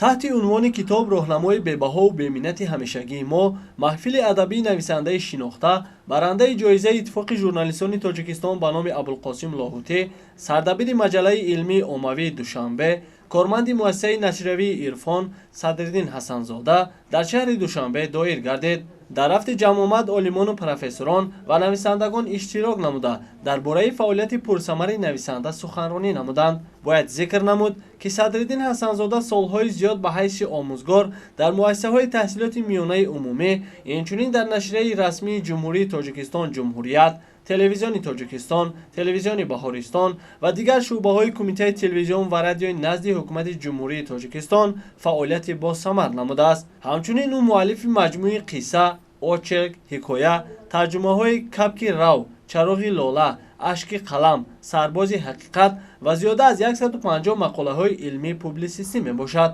Таҳти унвони китоб «Роҳнамои бебаҳову беминнати ҳамешагии мо» маҳфили адабии нависандаи шинохта, барандаи ҷоизаи Иттифоқи журналистони Тоҷикистон ба номи Абулқосим Лоҳутӣ, сардабири маҷаллаи илмии оммавии «Душанбе», корманди муассисаи нашриявии «Ирфон» Садриддин Ҳасанзода дар шаҳри Душанбе доир гардид. Дар рафти ҷамъомад олимону профессорон ва нависандагон иштирок намуда, дар бораи фаъолияти пурсамари нависанда суханронӣ намуданд. Бояд зикр намуд, ки Садриддин Ҳасанзода солҳои зиёд ба ҳайси омӯзгор дар муассисаҳои таҳсилоти миёнаи умумӣ, инчунин дар нашрияи расмии Ҷумҳурии Тоҷикистон «Ҷумҳурият», Телевизиони Тоҷикистон, Телевизиони Баҳористон ва дигар шӯъбаҳои Кумитаи телевизион ва радиои назди Ҳукумати Ҷумҳурии Тоҷикистон фаъолияти босамар намудааст. Ҳамчунин ӯ муаллифи маҷмӯи қисса, очерк, ҳикоя, тарҷумаҳои «Кабки рав», «Чароғи лола», «Ашки қалам», «Сарбози ҳақиқат» ва зиёда аз 150 мақолаҳои илмии публисистӣ мебошад.